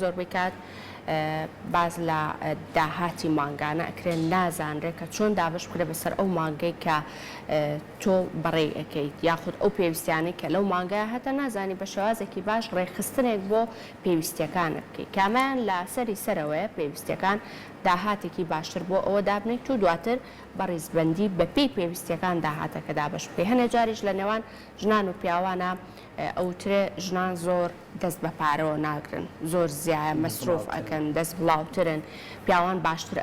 زۆربەی کات باس لە داهاتی مانگانە ئەکرێ نازانرێ کە چۆن دابەش بکرێ بەسەر ئەو مانگەی کە تۆ بەڕێی ئەکەیت یاخود ئەو پێویستیانەی کە لەو مانگەیا هەتە نازانی بە شێوازێکی باش ڕێکخستنێک بۆ پێویستیەکانت بکەی کامەیان لە سەری سەرەوەیە پێویستیەکان داهاتێکی باشتر بۆ ئەوە دابنێیت و دواتر بە ڕیزبەندی بەپێی پێویستیەکان داهاتەکە دابەش بکەی هەنێ جاریش لە نێوان ژنان و پیاوانە ئەوترێ ژنان زۆر دەست بە پارەوە ناگرن زۆر زیایە مەسروف ئەکەن دەست بڵاوترن پیاوان باشتر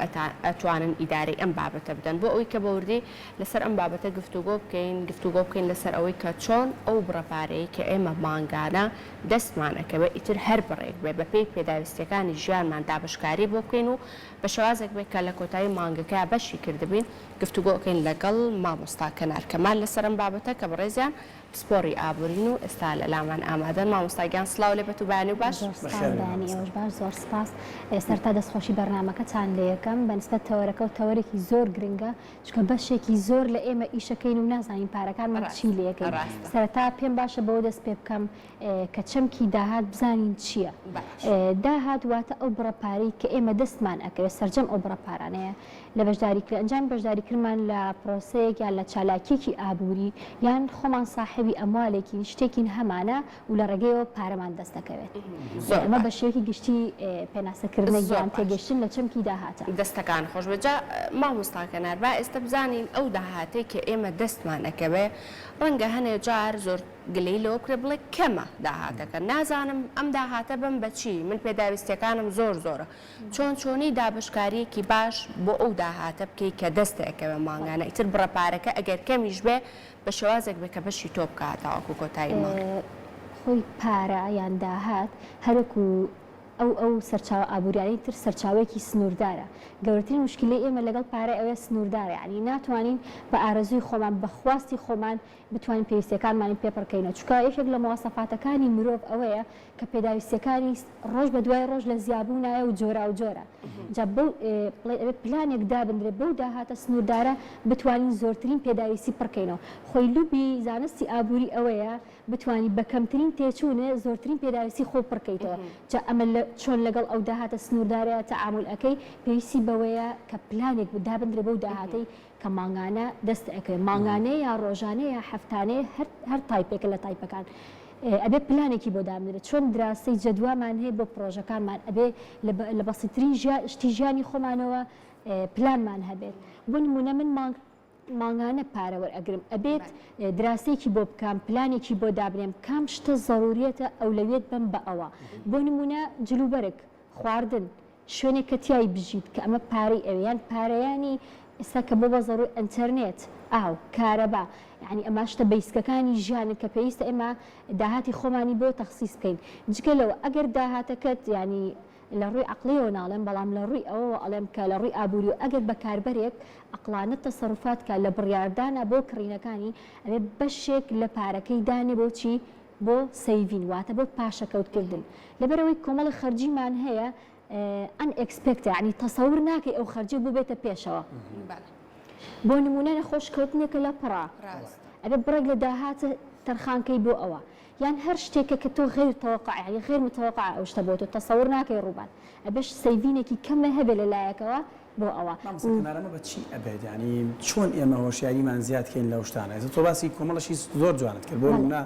ئەتوانن ئیدارەی ئەم بابەتە بدەن بۆ ئەوەی کە بەوردی لەسەر ئەم بابەتە گفتوگۆ بکەین گفتوگۆ بکەین لەسەر ئەوەی کە چۆن ئەو بڕە پارەیەی کە ئێمە مانگانە دەستمان ئەکەوێ ئیتر هەر بڕێک بێ بەپێی پێداویستیەکانی ژیانمان دابەشکاری بۆ بکەین و بە شێوازێک بێ کە لە کۆتایی مانگەکەیا بەشی کردبین گفتوگۆ ئەکەین لەگەڵ مامۆستا کەنار کەمال لەسەر ئەم بابەتە کە بەڕێزیان پسپۆڕی ئابورین و ئێستا لە لامان ئامادەن. مامۆستا گیان سڵاو لێ بێت و بەیانی و باش. زۆر سپاس بەیانی ئێوەش باش. زۆر سپاس. سەرەتا دەستخۆشی بەرنامەکەتان لێ ئەکەم بە نسبەت تەوەرەکەوە تەوەرێکی زۆر گرنگە چونکە بەشێکی زۆر لە ئێمە ئیشەکەین و نازانین پارەکانمان چی لێ ئەکەین. سەرەتا پێم باشە بەوە دەست پێ بکەم کە چەمکی داهات بزانین چییە. داهات واتە ئەو بڕە پارەی کە ئێمە دەستمان ئەکەوێت سەرجەم ئەو بڕە پارانەیە لە بەشداری لە ئەنجامی بەشداریکردنمان لە پرۆسەیەک یان لە چالاکییەکی ئابووری یان خۆمان ساحێبی ئەموالێکین شتێکین هەمانە و لە ڕێگەیەوە پارەمان دەست دەکەوێت. زۆر ئەمە باش. بە شێوەیەکی گشتی پێناسەکردنێک زۆر یان باش. تێگەیشتن لە چەمکی داهاتە. دەستەکان خۆش بێت. جا مامۆستا کەنار با ئێستە بزانین ئەو داهاتەی کە ئێمە دەستمان ئەکەوێ ڕەنگە هەنێ جار زۆر گلەیی لەوە بکرێ بڵێ کەمە داهاتەکە نازانم ئەم داهاتە بەم بە چی من پێداویستیەکانم زۆر زۆرە چۆن چۆنی دابەشکارییەکی باش بۆ ئەو داهاتە بکەی کە دەستت ئەکەوێ مانگانە ئیتر بڕە پارەکە ئەگەر کەمیش بێ بە شێوازێک بێ کە بەشی تۆ بکا تاوەکو کۆتایی مانگ. خۆی پارە یان داهات هەروەکو ئەو ئەو سەرچاوە ئابووریانەی تر سەرچاوەیەکی سنووردارە گەورەترین موشکیلەی ئێمە لەگەڵ پارە ئەوەیە سنووردارە یانی ناتوانین بە ئارەزووی خۆمان بە خواستی خۆمان بتوانین پێویستیەکانمانی پێ پڕکەینەوە چونکە یەکێک لە مواسەفاتەکانی مرۆڤ ئەوەیە کە پێداویستیەکانی ڕۆژ بە دوای ڕۆژ لە زیابوونایە و جۆراوجۆرە جا بەو بڵێ ئەبێ پلانێک دابنرێ بەو داهاتە سنووردارە بتوانین زۆرترین پێداویستی پڕکەینەوە خۆی لوبی زانستی ئابووری ئەوەیە بتوانی بە کەمترین تێچوون زۆرترین پێداویستی خۆ پڕکەیتەوە جا ئەمە لە چۆن لەگەڵ ئەو داهاتە سنووردارەیە تەعامول ئەکەی پێویستی بەوەیە کە پلانێک دابنرێ بەو داهاتەی کە مانگانە دەست ئەکەوێ مانگانەیە یا ڕۆژانەیە یا هەفتانەیە هەر هەر تایپێکە لە تایپەکان ئەبێ پلانێکی بۆ دابنرێت چۆن دراسەی جەدوامان هەیە بۆ پڕۆژەکانمان ئەبێ لە بەسیترین شتی ژیانی خۆمانەوە پلانمان هەبێت بۆ نمونە من مانگ مانگانە پارە وەرئەگرم ئەبێت دراسەیەکی بۆ بکەم پلانێکی بۆ دابنێم کام شتە زەروریەتە ئەولەویەت بەم بە ئەوە بۆ نمونە جلوبەرگ خواردن شوێنێک کە تیای بژیت کە ئەمە پارەی ئەوێ یان پارەیانی ئێستا کە بۆ بە زەڕووی ئەنتەرنێت، ئاو، کارەبا یانی ئەمە شتە بەیسکەکانی ژیانن کە پێویستە ئێمە داهاتی خۆمانی بۆ تەخسیس بکەین جگە لەوە ئەگەر داهاتەکەت یانی لە ڕووی عەقڵیەوە ناڵێم بەڵام لە ڕووی ئەوەوە ئەڵێم کە لە ڕووی ئابووریەوە ئەگەر بەکاربەرێک عەقڵانە تەسەروفات کا لە بڕیاردانا بۆ کڕینەکانی ئەبێ بەشێک لە پارەکەی دانێ بۆ چی؟ بۆ saving واتە بۆ پاشەکەوت کردن لەبەرئەوەی کۆمەڵی خەرجیمان هەیە unexpected یانی تەسەور ناکەی ئەو خەرجیە بۆ بێتە پێشەوە بۆ نمونە نەخۆش کەوتنێکە لە پڕا ئەبێ بڕێک لە داهاتە تەرخانکەی بۆ ئەوە یان هەر شتێکە کە تۆ غیر تەوەقع یانی غیر متەوەقع ئەو شتە بۆ تۆ تەسەور ناکەی ڕووبات ئەبێ saving ێکی کەمە هەبێ لە لایەکەوە بۆ ئەوە. مامۆستا کەنار ئەمە بە چی ئەبێت یانی چۆن ئێمە هۆشیاریمان زیاد کەین لەو شتانە ئێستا تۆ باسی کۆمەڵەشی زۆر جوانت کرد بۆ نمونە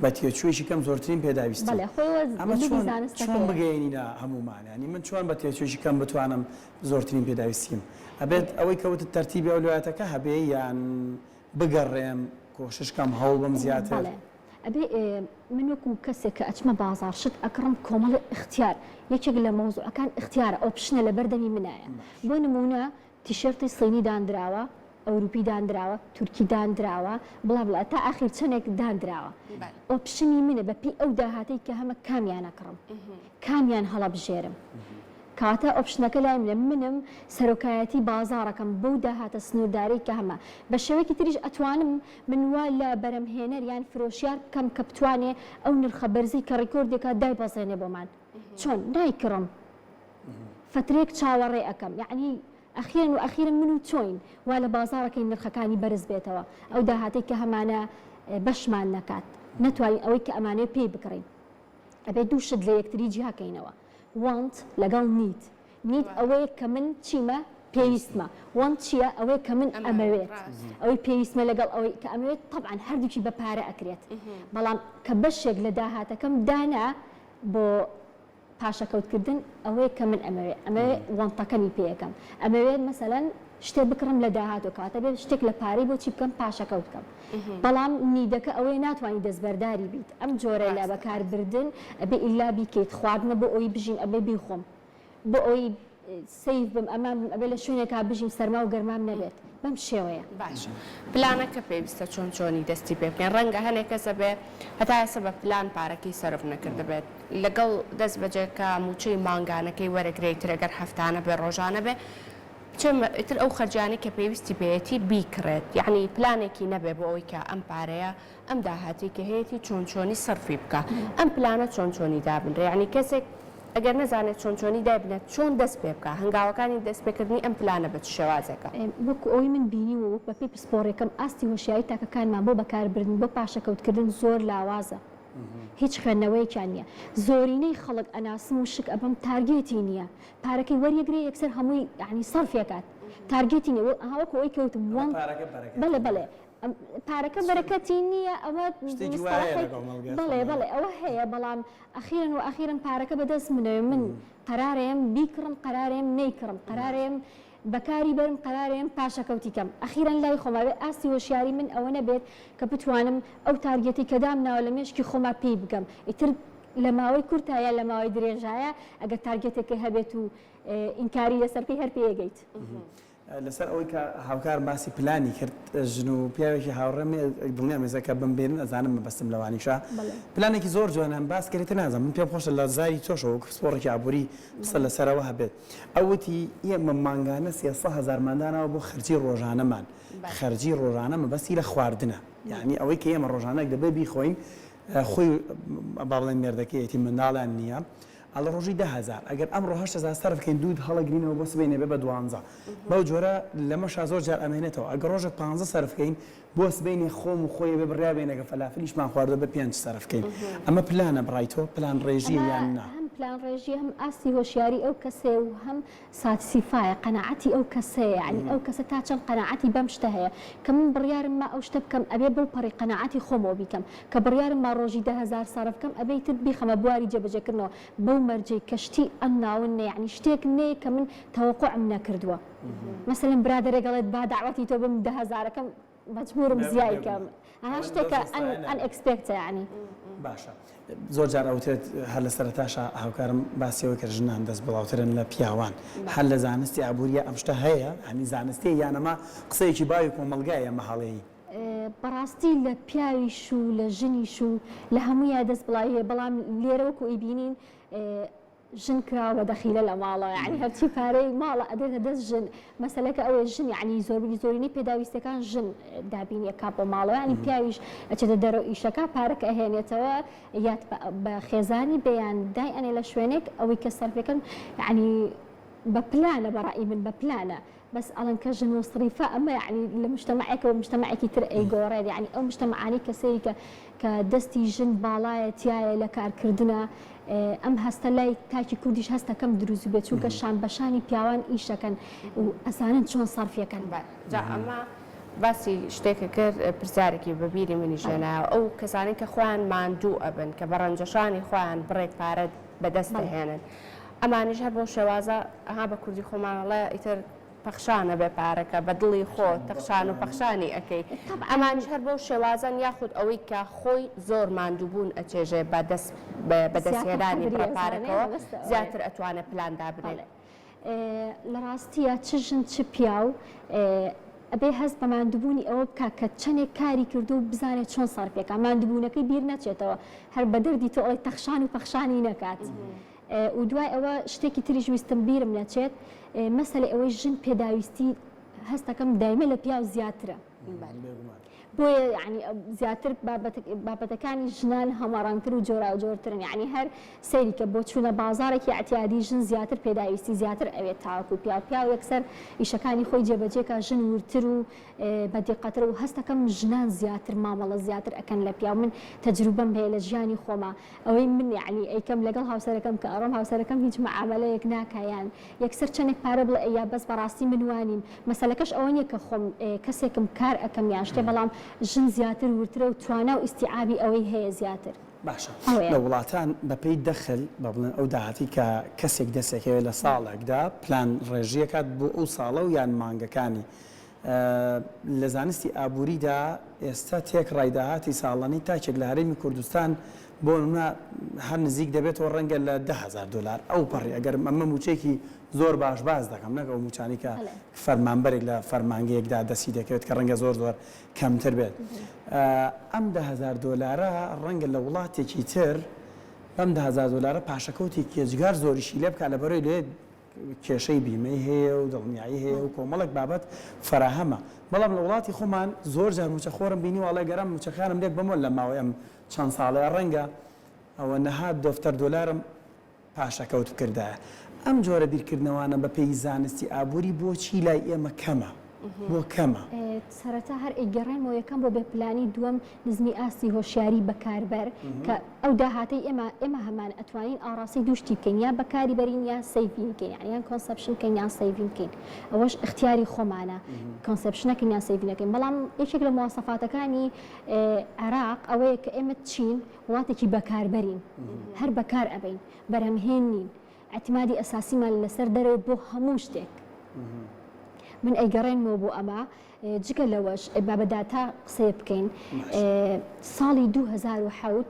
بە تێچوویەکی کەم زۆرترین پێداویستی بەڵێ خۆی وە ئەمە لوبی چۆن زانستەکەیە. چۆن بگەیەنینە هەموومان یانی من چۆن بە تێچوویەکی کەم بتوانم زۆرترین پێداویستیم ئەبێت ئەوەی کە وتت تەرتیبی ئەولویاتەکە هەبێ یان بگەڕێم کۆشش کەم هەوڵ بەم زیاتر؟ بەڵێ ئەبێ من وەکو کەسێک کە ئەچمە بازاڕ شت ئەکڕم کۆمەڵێ ئیختیار یەکێک لە مەوزوعەکان ئیختیارە option ە لەبەر دەمی منایە بۆ نموونە تیشێرتی صینی داندراوە ئەوروپی داندراوە تورکی داندراوە بڵا بڵا تا ئاخیر چەنێک داندراوە option ی منە بە پێی ئەو داهاتەی کە هەمە کامیان ئەکڕم کامیان هەڵەبژێرم کەواتە option ەکە لای منە، منم سەرۆکایەتی بازاڕەکەم بەو داهاتە سنووردارەی کە هەمە. بە شێوەیەکی تریش ئەتوانم من وا لە بەرەمهێنەر یان فرۆشیار بکەم کە بتوانێ ئەو نرخە بەرزەی کە ڕیکۆردێکە دایبەزێنێ بۆمان. چۆن؟ نایکڕم. فەترەیەک چاوەڕێ ئەکەم. یەعنی ئەخیرەن و ئەخیرەن من و تۆین وا لە بازاڕەکەین نرخەکانی بەرز بێتەوە. ئەو داهاتەی کە هەمانە بەشمان نەکات. نەتوانین ئەوەی کە ئەمانەوێ پێی بکڕین. ئەبێ دوو شت لە یەکتری جیاکەینەوە. Want لەگەڵ Need. Need ئەوەیە کە من چیمە؟ پێویستمە. Want چییە؟ ئەوەیە کە من ئەمەوێت. ئەوەی پێویستمە لەگەڵ ئەوەی کە ئەمەوێت تەبعەن هەردووکی بە پارە ئەکرێت. بەڵام کە بەشێک لە داهاتەکەم دانا بۆ پاشەکەوتکردن ئەوەیە کە من ئەمەوێ ئەمەوێ want ەکەمی پێ ئەکەم ئەمەوێ مەسەلەن شتێ بکڕم لە داهاتوو کەواتە بێ شتێک لە پارەی بۆ چی بکەم پاشەکەوت بکەم بەڵام need ەکە ئەوەیە ناتوانی دەستبەرداری بیت ئەم جۆرە لە بەکاربردن ئەبێ ئیلا بیکەیت خواردنە بۆ ئەوەی بژیم ئەبێ بیخۆم بۆ ئەوەی safe بم ئەمان بم ئەبێ لە شوێنێکا بژیم سەرما و گەرمام نەبێت بەم شێوەیە. باشە پلانەکە پێویستە چۆن چۆنی دەستی پێ بکەین ڕەنگە هەنێ کەس هەبێ هەتا ئێستا بە پلان پارەکەی سەرف نەکردبێت لەگەڵ دەست بەجێ کە موچەی مانگانەکەی وەرەگرێ ئیتر ئەگەر هەفتانە بێ ڕۆژانە بێ بچێ ئیتر ئەو خەرجیانەی کە پێویستی پێیەتی بیکڕێت یەعنی پلانێکی نەبێ بۆ ئەوەی کە ئەم پارەیە ئەم داهاتەی کە هەیەتی چۆن چۆنی سەرفی بکا ئەم پلانە چۆن چۆنی دابنرێ یەعنی کەسێک ئەگەر نەزانێت چۆن چۆنی دایبنێت چۆن دەست پێ بکا هەنگاوەکانی دەست پێکردنی ئەم پلانە بە چ شێوازێکە؟ وەکو ئەوەی من بینیومە وەک بەپێی پسپۆڕیەکەم ئاستی هۆشیاری تاکەکانمان بۆ بەکاربردن بۆ پاشەکەوتکردن زۆر لاوازە هیچ خوێندنەوەیەکیان نیە زۆرینەی خەڵک ئەناسم و شک ئەبەم target ی نیە پارەکەی وەریەگرێ یەکسەر هەمووی یەعنی سەرفی ئەکات target ی نیە ئەها وەکو ئەوەی کە وتم want پارەکە بەرەکەتی بەڵێ بەڵێ پارەکە بەرەکەتی نییە ئەوە شتێکی وا هەیە لە کۆمەڵگای بەڵێ خۆمان. بەڵێ ئەوە هەیە بەڵام ئەخیرەن و ئەخیرەن پارەکە بەدەست منەوێ من قەرارەیەم بیکڕم قەرارەیەم نەیکڕم قەرارەیەم بەکاری بەرم قەرارەیەم پاشەکەوتی کەم ئەخیرەن لای خۆم ئەبێ ئاستی هۆشیاری من ئەوە نەبێت کە بتوانم ئەو target ەی کە دامناوە لە مێشکی خۆما پێی بگەم ئیتر لە ماوەی کورتا یا لە ماوەی درێژایە ئەگەر target ێکە هەبێت و ئینکاری لەسەر بکەی هەر پێی ئەگەیت. لەسەر ئەوەی کە هاوکارم باسی پلانی کرد ژن و پیاوێکی هاوڕێم دڵنیام ئێستا کە بمبینن ئەزانم مەبەستم لەوانیشە پلانێکی زۆر جوانیان باس کرد ئیتر نازانم من پێم خۆشە لە زاری تۆشەوە وەک پسپۆڕێکی ئابووری قسە لەسەرەوە هەبێت ئەو وتی ئێمە مانگانە 300 هەزارمان داناوە بۆ خەرجی ڕۆژانەمان خەرجی ڕۆژانە مەبەستی لە خواردنە یعنی ئەوەی کە ئێمە ڕۆژانە دەبێ بیخۆین خۆی با بڵێن مێردەکەیەتی منداڵیان نییە ئەڵێ ڕۆژی 10,000 ئەگەر ئەمڕۆ 8000 سەرف کەین دوو هەڵەگرینەوە بۆ سبەینێ بێ بە دوانزە بەو جۆرە لەمەشا زۆر جار ئەمێنێتەوە ئەگەر ڕۆژێک پانزە سەرف کەین بۆ سبەینێ خۆم و خۆی ئەبێ بڕیار بەین ئەگەر فەلافلیشمان خواردوە بێ پێنج سەرف کەین ئەمە پلانە بڕای تۆ پلان ڕێژیە ئەمە یان نا؟ هەم پلان ڕێژیە هەم ئاستی هۆشیاری ئەو کەسەیە و هەم satisfy ە قەناعەتی ئەو کەسەیە یەعنی ئەو کەسە تا چەند قەناعەتی بەم شتە هەیە کە من بڕیارم ما ئەو شتە بکەم ئەبێ بەو پەڕی قەناعەتی خۆمەوە بیکەم کە بڕیارم ما ڕۆژی 10000 سەرف بکەم ئەبێ ئیتر بیخەمە بواری جێبەجێکردنەوە بەو مەرجەی کە شتی unknown نێ یەعنی شتێک نێ کە من تەوەقوعم نەکردووە مەسەلەن برادەرێک ئەڵێت با دەعوەتی تۆ بم دە هەزارەکەم مەجبورم زیای کەم ئەها شتێکە unexpected ە یەعنی. باشە زۆر جار ئەوترێت هەر لە سەرەتاشا هاوکارم باسی ئەوەی کرد ژنان دەست بڵاوترن لە پیاوان هەر لە زانستی ئابووریە ئەم شتە هەیە یانی زانستیە یان ئەمە قسەیەکی باوی کۆمەڵگایە ئەمە هەڵەیی؟ بەڕاستی لە پیاویش و لە ژنیش و لە هەموویا دەست بڵاوی هەیە بەڵام لێرە وەکو ئەیبینین ژن کراوە بە دەخیلە لە ماڵە یعنی هەرچی پارەی ماڵە ئەدرێتە دەست ژن مەسەلەکە ئەوەیە ژن یعنی زۆربی زۆرینەی پێداویستەکان ژن دابینی ئەکا بۆ ماڵەوە یعنی پیاویش ئەچێتە دەرەوە ئیشەکە پارەکە ئەهێنێتەوە یات بە خێزانی بێ یان دای ئەنێ لە شوێنێک ئەوەی کە سەرفەکەن یعنی بە پلانە بە ڕەئی من بە پلانە بەس ئەڵێن کە ژن موسریفە ئەمە یەعنی لە مجتەمەعێکەوە مجتەمەعێکی تر ئەیگۆڕێت یەعنی ئەو مجتەمەعانەی کە سەیری کە کە دەستی ژن باڵایە تیایە لە کارکردنا ئەم هەستە لای تاکی کوردیش هەستەکەم دروست بێت چونکە شان بەشانی پیاوان ئیشەکەن و ئەزانن چۆن سەرفیەکەن. جا ئەمە باسی شتێکە کرد پرسیارێکی بە بیری منیش هێنایەوە ئەو کەسانەی کە خۆیان ماندوو ئەبن کە بە ڕەنجەشانی خۆیان بڕێک پارە بەدەست دەهێنن ئەمانیش هەر بەو شێوازە ئەها بە کوردی خۆمان ئەڵێ ئیتر پەخشانە بێ پارەکە بە دڵی خۆ تەخشان و پەخشانی ئەکەی ئەمانیش هەر بەو شێوازەن یاخود ئەوەی کە خۆی زۆر ماندووبوون ئەچێژێ بە دەست بەدەستهێنانی بڕە پارەکەوە زیاتر ئەتوانێ پلان دابنێ. لە ڕاستیا چ ژن چ پیاو ئەبێ هەست بە ماندوبوونی ئەوە بکا کە چەنێک کاری کردوو و بزانێت چۆن سەرفی ئەکا ماندوبوونەکەی بیر نەچێتەوە هەر بە دەردی تۆ ئەڵێی تەخشان و پەخشانی نەکات و دوای ئەوە شتێکی تریش ویستم بیرم نەچێت مەسەلەی ئەوەی ژن پێداویستی هەستەکەم دایمە لە پیاو زیاترە. بۆیە یەعنی زیاتر بابەتەکانی ژنان هەمەڕەنگتر و جۆراوجۆرترن یەعنی هەر سەیری کە بۆ چوونە بازاڕێکی ئیعتیادی ژن زیاتر پێداویستی زیاتر ئەوێت تاوەکو پیاو پیاو یەکسەر ئیشەکانی خۆی جێبەجێ کا ژن وردتر و بە دیقەتر و هەستەکەم ژنان زیاتر مامەڵە زیاتر ئەکەن لە پیاو من تەجروبەم هەیە لە ژیانی خۆما ئەوەی من یەعنی ئەیکەم لەگەڵ هاوسەرەکەم کە ئەڕۆم هاوسەرەکەم هیچ معامەلەیەک ناکا یان یەکسەر چەنێک پارە بڵێ ئەیا بەس بەڕاستی من وانیم مەسەلەکەش ئەوە نیە کە خۆم کەسێکم کار ئەکەم یان شتێ بەڵام ژن زیاتر وردترە و توانا و ئیستیعابی ئەوەی هەیە زیاتر باشە ئەوەیە. لە وڵاتان بەپێی دەخل با بڵێن ئەو داهاتەی کە کەسێک دەستێکەوێت لە ساڵێکدا پلان ڕێژی ئەکات بۆ ئەو ساڵە و یان مانگەکانی لە زانستی ئابووریدا ئێستا تێکڕای داهاتی ساڵانەی تاکێک لە هەرێمی کوردستان بۆ نمونە هەر نزیک دەبێتەوە ڕەنگە لە 10,000 دۆلار ئەو پەڕی ئەگەر ئەمە مووچەیەکی زۆر باش باس دەکەم نەک ئەو مووچانەی کە فەرمانبەرێک لە فەرمانگەیەکدا دەستی دەکەوێت کە ڕەنگە زۆر زۆر کەمتر بێت ئەم 10,000 دۆلارە ڕەنگە لە وڵاتێکی تر بەم 10,000 دۆلارە پاشەکەوتێکی ئێجگار زۆریشی لێ بکات لەبەرەوەی لێ کێشەی بیمەی هەیە و دڵنیایی هەیە و کۆمەڵێک بابەت فەراهەمە، بەڵام لە وڵاتی خۆمان زۆر جار مووچەخۆرم بینیوە ئەڵێ گەر ئەم مووچەکانم لێک بەمەوە لە ماوەی ئەم چەند ساڵەیا ڕەنگە ئەوە نەها دەفتەر دۆلارم پاشەکەوت بکردایە. ئەم جۆرە بیرکردنەوانە بە پێی زانستی ئابووری بۆچی لای ئێمە کەمە؟ بۆ کەمە؟ سەرەتا هەر ئەیگەڕێنمەوە یەکەم بۆ بێ پلانی دووەم نزمی ئاستی هۆشیاری بەکاربەر کە ئەو داهاتەی ئێمە ئێمە هەمان ئەتوانین ئاڕاستەی دوو شتی بکەین یا بەکاری بەرین یا saving بکەین یانی یان consumption بکەین یان saving بکەین ئەوەش ئیختیاری خۆمانە consumption ەکەین یان saving ەکەین بەڵام یەکێک لە مواسەفاتەکانی عێراق ئەوەیە کە ئێمە چین وڵاتێکی بەکاربەرین هەر بەکار ئەبەین بەرهەمهێن نین ئیعتیمادی ئەساسیمان لەسەر دەرەوە بۆ هەموو شتێک من ئەیگەڕێنمەوە بۆ ئەمە جگە لەوەش با بە داتا قسەیە بکەین ساڵی 2007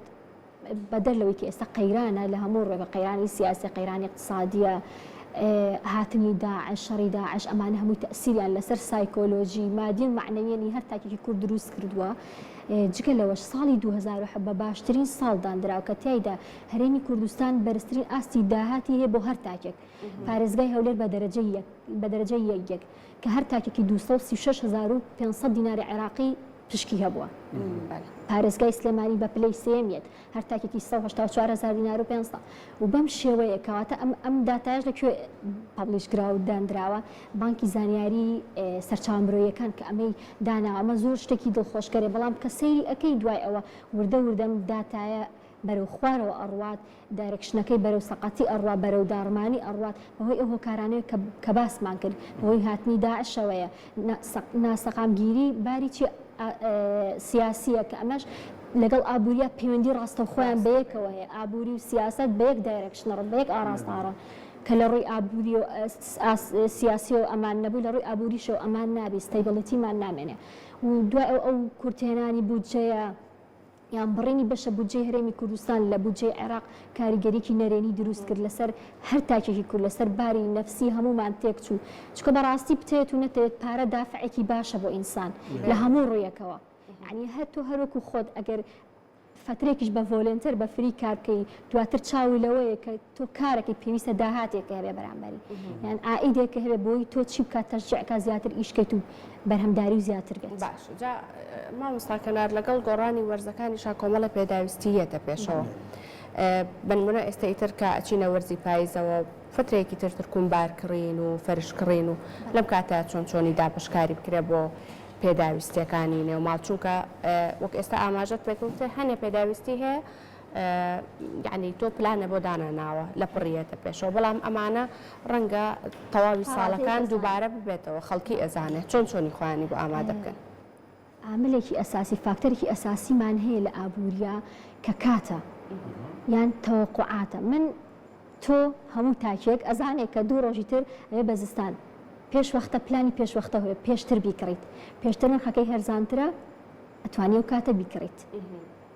بەدەر لەوەی کە ئێستا قەیرانە لە هەموو ڕێگە قەیرانی سیاسی قەیرانی اقتصادیە هاتنی داعش شەڕی داعش ئەمانە هەمووی تەسیریان لەسەر سایکۆلۆژی مادی و معنەویەنی هەر تاکێکی کورد دروست کردووە جگە لەوەش ساڵی 2007 بە باشترین ساڵ دانراوە کە تیایدا هەرێمی کوردستان بەرزترین ئاستی داهاتی هەیە بۆ هەر تاکێک پارێزگای هەولێر بە دەرەجەی یەک بە دەرەجەی یەک یەک کە هەر تاکێکی 236500 دیناری عێراقی پشکی هەبووە. پارێزگای سلێمانی بە پلەی سێیەم یەت هەر تاکێکی 184000 دینار و 500 و بەم شێوەیە کەواتە ئەم ئەم داتایش لە کوێ publish کرا و دانراوە بانکی زانیاری سەرچاوە مرۆیەکان کە ئەمەی داناوە ئەمە زۆر شتێکی دڵخۆشکەرێ بەڵام کە سەیری ئەکەی دوای ئەوە وردە وردە ئەم داتایە بەرەو خوارەوە ئەڕوات، direction ەکەی بەرەو سەقەتی ئەڕوا، بەرەو داڕمانی ئەڕوات، بەهۆی ئەو هۆکارانەوە کە کە باسمان کرد، بەهۆی هاتنی داعشەوەیە، ناسەقامگیری باری چی سیاسییە کە ئەمەش لەگەڵ ئابووریا پەیوەندی ڕاستەوخۆیان بەیەکەوە هەیە، ئابووری و سیاسەت بە یەک direction ئەڕۆن، بە یەک ئاڕاستە ئەڕۆن، کە لە ڕووی ئابووری و سیاسیەوە ئەمان نەبوو، لە ڕووی ئابووریشەوە ئەمان نابی، stability مان نامێنێ و دوای ئەو ئەو کورتهێنانی بودجەیە، یان بڕینی بەشە بودجەی هەرێمی کوردستان لە بودجەی عێراق کاریگەریی نەرێنی دروست کرد لەسەر هەر تاکێکی کورد، لەسەر باری نەفسی هەموومان تێکچوو، چونکە بەڕاستی بتەوێت و نەتەوێت پارە دافعێکی باشە بۆ ئینسان لە هەموو ڕوویەکەوە، یانی هەر تۆ هەر وەکو خۆت ئەگەر فەترێکیش بە volunteer بە free کار بکەی دواتر چاوی لەوەیە کە تۆ کارەکەی پێویستە داهاتێکە هەبێ بەرامبەری یان عائیدێکە هەبێ بۆی تۆ چی بکات تەشجیع کا زیاتر ئیش کەیت و بەرهەمداری و زیاتر بێت. باش جا مامۆستا کەنار لەگەڵ گۆڕانی وەرزەکانیشا کۆمەڵە پێداویستی یەتە پێشەوە بەنمونە ئێستا ئیتر کە ئەچینە وەرزی پایزەوە فترەیەکی تر ترکوم بار کڕین و فەرش کڕین و لەم کاتە چۆن چۆنی دابەشکاری بکرێ بۆ پێداویستیەکانی نێو ماڵ چونکە وەک ئێستا ئاماژەت پێکرد هەنێ پێداویستی هەیە یەعنی تۆ پلانە بۆ دانەناوە لە پڕیەتە پێشەوە بەڵام ئەمانە ڕەنگە تەواوی ساڵەکان دووبارە ببێتەوە خەڵکی ئەزانێت چۆن چۆنی خۆیانی بۆ ئامادە بکەن. عاملێکی ئەساسی فاکتەرێکی ئەساسیمان هەیە لە ئابووریا کە کاتە یان تەوەقوعاتە من تۆ هەموو تاکێک ئەزانێ کە دوو ڕۆژی تر ئەبێ بە زستان پێش وەختە پلانی پێش وەختە هەیە پێشتر بیکڕیت پێشتر نرخەکەی هەرزانترە ئەتوانی ئەو کاتە بیکڕیت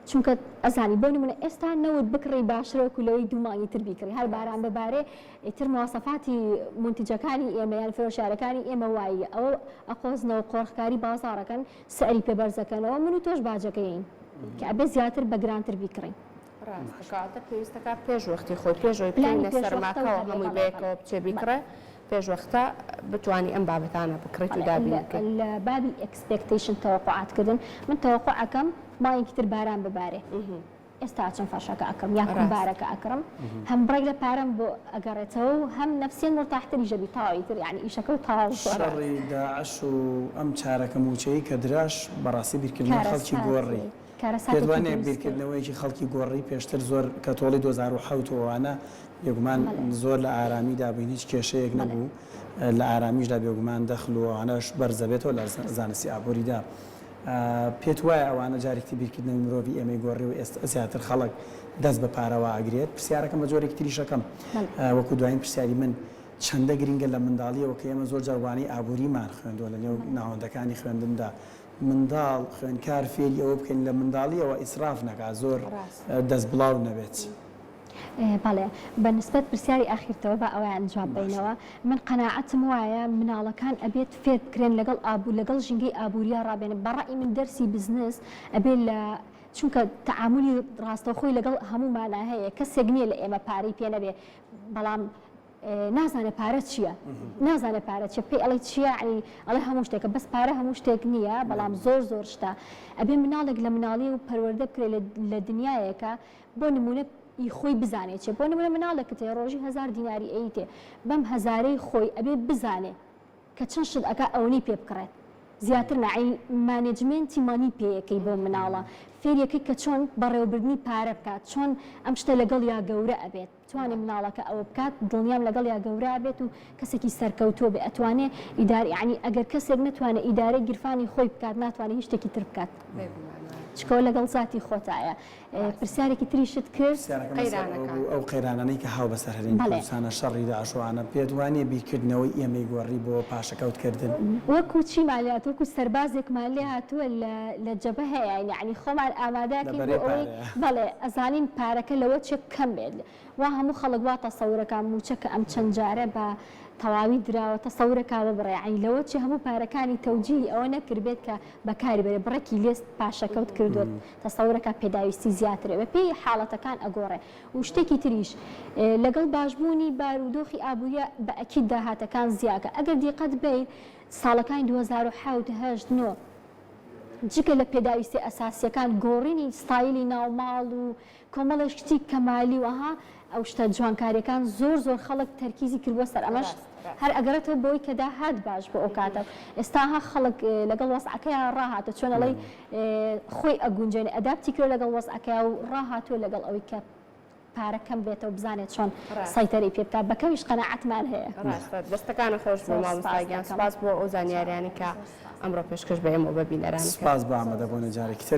چونکە ئەزانی بۆ نمونە ئێستا نەوت بکڕی باشترە وەکو لەوەی دوو مانگی تر بیکڕی هەر باران ببارێ ئیتر مواسەفاتی مونتیجەکانی ئێمە یان فرۆشیارەکانی ئێمە واییە ئەوە ئەقۆزنەوە قۆرخکاری بازاڕەکەن سعری پێ بەرزەکەنەوە من و تۆش باجەکەیین کە ئەبێ زیاتر بە گرانتر بیکڕین. ڕاستە کەواتە پێویستەکا پێش وەختی خۆی پێش ئەوەی پلانی بکەوینە پێش وەختە و سەرماکەوە هەبێ هەمووی بەڵێ بەڵێ بەیەکەوە بچێ بەڵێ. بیکڕێ. پێش وەختە بتوانی ئەم بابەتانە بکڕیت و دابینی بکەیت. لە بابی expectation تەوەقوعات کردن من تەوەقوع ئەکەم مانگێکی تر باران ببارێ ئێستا ئەچم فەرشەکە ئەکڕم یان کومبارەکە ئەکڕم هەم بڕێک لە پارەم بۆ ئەگەڕێتەوە و هەم نەفسیەن مورتاحتریش ئەبی تەواو ئیتر یانی ئیشەکە و تەواو بووە. شەڕی داعش و ئەم چارەکە مووچەی کە دراش بەڕاستی بیرکردنەوەی خەڵکی گۆڕی. پێت کارەساتێکی وا نیە دروست کرد. بیرکردنەوەیەکی خەڵکی گۆڕی پێشتر زۆر کە تۆڵی 2007 و ئەوانە بێگومان زۆر لە ئارامیدا بووین هیچ کێشەیەک نەبوو لە ئارامیشدا بێگومان دەخل و ئەوانەش بەرزەبێتەوە لە زانستی ئابووریدا پێت وایە ئەوانە جارێکی تر بیرکردنەوەی مرۆڤی ئێمەی گۆڕی و ئێستا زیاتر خەڵک دەست بە پارەوە ئەگرێت؟ پرسیارەکەم بە جۆرێکی تریش ئەکەم وەکو دوایین پرسیاری من چەندە گرینگە لە منداڵیەوە کە ئێمە زۆر جار وانەی ئابووریمان خوێندووە لە نێو ناوەندەکانی خوێندندا منداڵ خوێندکار فێری ئەوە بکەین لە منداڵیەوە ئیسراف نەکات زۆر دەست بڵاو نەبێت. بەڵێ بە نسبەت پرسیاری ئاخیرتەوە با ئەوەیان جواب بەینەوە من قەناعەتم وایە مناڵەکان ئەبێت فێر بکرێن لەگەڵ ئابوو لەگەڵ ژینگەی ئابووریا ڕابێن بە ڕەئی من دەرسی بزنس ئەبێ لە چونکە تەعامولی ڕاستەوخۆی لەگەڵ هەموومانا هەیە کەسێک نییە لە ئێمە پارەی پێ نەبێ بەڵام نازانێ پارە چییە نازانێ پارە چیە پێی ئەڵێ چییە یعنی ئەڵێ هەموو شتێکە بەس پارە هەموو شتێک نییە بەڵام زۆر زۆر شتە ئەبێ مناڵێک لە مناڵی و پەروەردە بکرێت لە دنیایەکە بۆ نمونە ی خۆی بزانێ چیە بۆ نمونە مناڵێکت هەیە ڕۆژی هەزار دیناری ئەیتێ بەم هەزارەی خۆی ئەبێ بزانێ کە چەند شت ئەکا ئەوەنەی پێ بکڕێت زیاتر نا عەی management ی money پێیەکەی بۆ مناڵە فێریەکەی کە چۆن بەڕێوەبردنی پارە بکات چۆن ئەم شتە لەگەڵیا گەورە ئەبێت توانێ مناڵەکە ئەوە بکات دڵنیام لەگەڵیا گەورە ئەبێت و کەسێکی سەرکەوتوو بێ ئەتوانێ ئیدارە یەعنی ئەگەر کەسێک نەتوانێ ئیدارەی گیرفانی خۆی بکات ناتوانێ هیچ شتێکی تر بکات چکەوە لەگەڵ زاتی خۆتایە پرسیارێکی تریشت کرد. پرسیارەکەم لەسەر ئەوە بوو ئەو قەیرانانەی کە هاو بەسەر هەرێمی کوردستانا شەڕی داعش و ئەوانە پێت وانیە بیرکردنەوەی ئێمەی گۆڕی بۆ پاشەکەوت کردن؟ وەکو چیمان لێ هاتووە وەکو سەربازێکمان لێ هاتووە لە لە جەبهەیاین یەعنی خۆمان ئامادە لە کەین بۆ بەرەی ئەوەی پارەیا. بەڵێ ئەزانین پارەکە لەوە چێ کەم بێت وا هەموو خەڵک وا تەسەورەکا مووچە کە ئەم چەند جارە بە تەواوی دراوە تەسەورەکا ببڕێ یەعنی لەوە چێ هەموو پارەکانی تەوجیهی ئەوە نەکردبێت کە بەکاری بەرێ بڕێکی لێ پاشەکەوت کردووە تەسەورەکا پێداویستی زیاترە بە پێی حاڵەتەکان ئەگۆڕێ و شتێکی تریش لەگەڵ باشبوونی بارودۆخی ئابووریە بە ئەکید داهاتەکان زیاکە ئەگەر دیقەت بەیت ساڵەکانی 2007 هەشت نۆ جگە لە پێداویستیە ئەساسیەکان گۆڕینی ستایلی ناوماڵ و کۆمەڵێ شتی کەمالی و ئەها ئەو شتە جوانکاریەکان زۆر زۆر خەڵک تەرکیزی کردبوە سەر ئەمەش هەر ئەگەڕێتەوە بۆی کە داهات باش بۆ ئەو کاتە ئێستا ها خەڵک لەگەڵ وەزعەکەیا ڕاهاتوە چۆن ئەڵێی خۆی ئەگونجێنێ adapt ی کردوە لەگەڵ وەزعەکەیا و ڕاهاتوە لەگەڵ ئەوەی کە پارە کەم بێتەوە بزانێت چۆن سەیتەرەی پێ بکات بە کەمیش قەناعەتمان هەیە. ڕاستە دەستەکانت خۆش بێ مامۆستا گیان سوپاس بۆ ئەو زانیاریانەی کە ئەمڕۆ پێشکەش بە ئێمە و بە بینەران کرد. سوپاس بۆ ئامادەبوونت جارێکی تر.